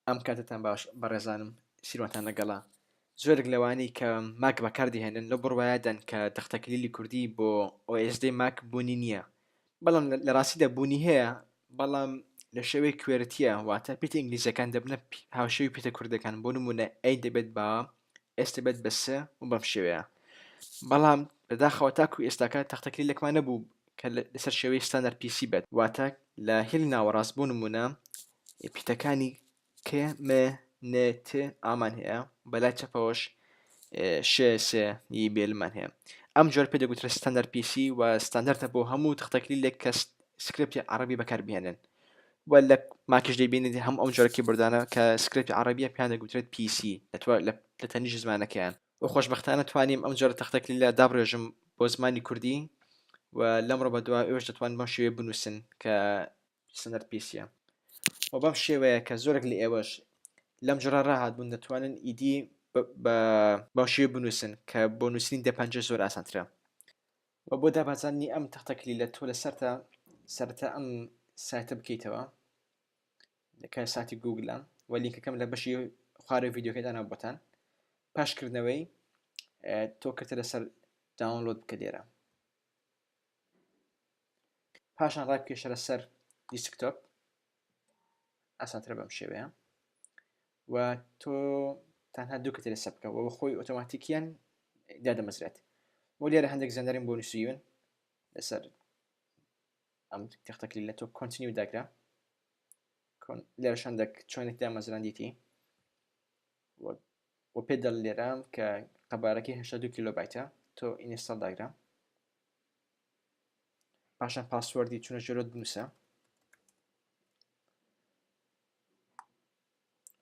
ئەم کاتەتان باش بەڕێزانم سیروانتان لەگەڵە. زۆرێک لەوانەی کە ماک بەکاردەهێنن لەو بڕوایەدان کە تەختەکلیلی کوردی بۆ OSD ماک بوونی نییە بەڵام لە ڕاستیدا بوونی هەیە بەڵام لە شێوەی کوێرتیە واتە پیتە ئینگلیزیەکان دەبنە هاوشێوی پیتە کوردەکان بۆ نمونە A دەبێت بە S دەبێت بە س و بەم شێوەیە بەڵام بەداخەوە تاکو ئێستاکە تەختەکلیلێکمان نەبوو کە لەسەر شێوەی ستاندەر PC بێت واتە لە هێلی ناوەڕاست بۆ نمونە پیتەکانی ک م ن ت ئامان هەیە بەلای چەپەوەش ش س ی ب لمان هەیە ئەم جۆرە پێ دەگوترێت ستاندەر PC و ستاندەرتە بۆ هەموو تەختەکلیلێک کە script ی عەڕەبی بەکاربهێنن و لە ماکیش دەیبینیت هەموو ئەم جۆرە keyboard انە کە script ی عەڕەبیە پێیان دەگوترێت PC لە تەنیشت زمانەکەیان و خۆشبەختانە توانیم ئەم جۆرە تەختەکلیلە دابڕێژم بۆ زمانی کوردی و لەمڕۆ بەدوا ئێوەش دەتوانن بەم شێوەیە بنووسن کە ستاندەر PC یە و بەم شێوەیە کە زۆرێک لە ئێوەش لەم جۆرە ڕاهات بوون دەتوانن ئیدی بەم شێوەیە بنووسن کە بۆ نووسینی دەپەنجە زۆر ئاسانترە و بۆ دابەزاندنی ئەم تەختە کلیلە تۆ لەسەرتە سەرەتا ئەم سایتە بکەیتەوە کە سایتی گوگلە و لینکەکەم لە بەشی خوارەوەی ڤیدیۆکەی دانا بۆتان پاشکردنەوەی تۆ کردە لەسەر download بکە لێرە پاشان ڕای بکێشەرە سەر desktop ئاسانترە بەم شێوەیە و تۆ تەنها دوو کردە لەسەر بکە و خۆی ئۆتۆماتیکیان دادەمەزرێت بۆ لێرە هەندێک زانیاریم بۆ نووسیون لەسەر ئەم تەختەکلیلە تۆ continue داگرە لێرە هەندێک چۆنێک دامەزراندیتی و پێ دەڵ لێرە کە قەبارەکەی 82 کیلۆبایتە تۆ install داگرە پاشان password ی چونە ژێرۆت بنووسە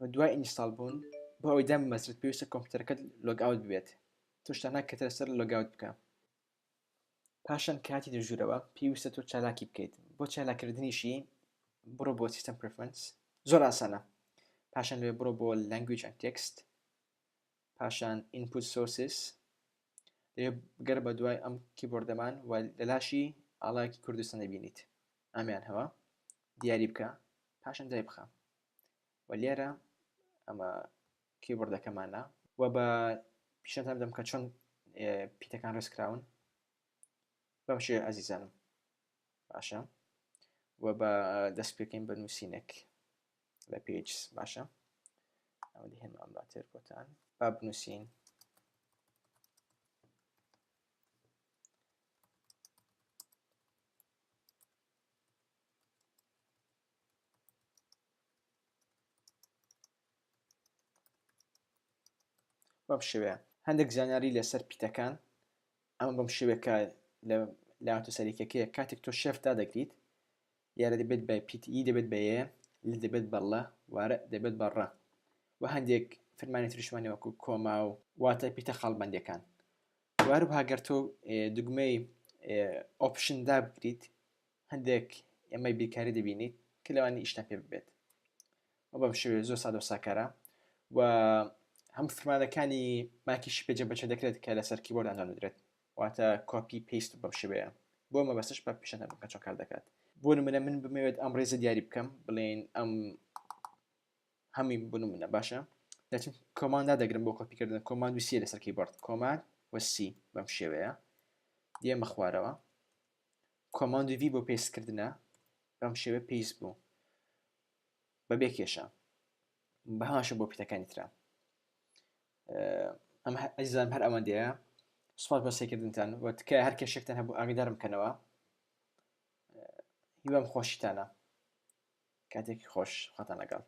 و دوای install بوون بۆ ئەوەی دام بمەزرێت پێویستە کۆمپیوتەرەکەت logout ببێت تۆش تەنها کردە سەر logout بکە پاشان کاتی دەژوورەوە پێویستە تۆ چالاکی بکەیت بۆ چالاکردنیشی بڕۆ بۆ system preference زۆر ئاسانە پاشان لێ بڕۆ بۆ language and text پاشان input sources لێ بگەر بە دوای ئەم keyboard ەمان و لە لاشی ئاڵایەکی کوردستان دەبینیت ئەمیان هەوە دیاری بکە پاشان دای بخە و لێرە ئەمە keyboard ەکەمانە و بە پیشانتان بدەم کە چۆن پیتەکان ڕێزکراون بەم شێوە ئازیزانم باشە و بە دەست پێکەین بە نووسینێک لە page باشە ئەوە دەهێنم ئەم لاتر بۆتان با بنووسین بەم شێوەیە هەندێک زانیاری لەسەر پیتەکان ئەمە بەم شێوەیە کە لە لایەتە سەرەکیەکەیە کاتێک تۆ shift دادەگریت لێرە دەبێت بە پیت ی دەبێت بە یە ل دەبێت بە ڵ و ر دەبێت بە ڕ و هەندێک فرمانی تریشمانی وەکو کۆما و واتە پیتە خاڵبەندیەکان و هەروەها گەر تۆ دوگمەی option دابگریت هەندێک ئێمەی بیرکاری دەبینیت کە لەوانی ئیشتان پێ ببێت و بەم شێوەیە زۆر سادە و ساکارە و هەم فرمانەکانی ماکیشی پێ جێبەجێ دەکرێت کە لەسەر کیبۆرد ئەنجام دەدرێت واتە copy paste بەم شێوەیە بۆ مەبەستش بە پیشان بکە چۆن کار دەکات بۆ نمونە من بمەوێت ئەم ڕێزە دیاری بکەم بڵێن ئەم هەمووی بۆ نمونە باشە دەچم command دادەگرم بۆ کۆپیکردن command و C لەسەر کیبۆرد command و C بەم شێوەیە دێمە خوارەوە command و V بۆ paste کردنە بەم شێوە paste بوو بەبێ کێشە بەهاشە بۆ پیتەکانی ترە ئەم ئەزیزان هەر ئەوەندەیە سوپاس بۆ سەیرکردنتان و تکایە هەر کێشێکتان هەبوو ئاگدارم بکەنەوە هیوام خۆشیتانە کاتێکی خۆش خۆتان لەگەڵ.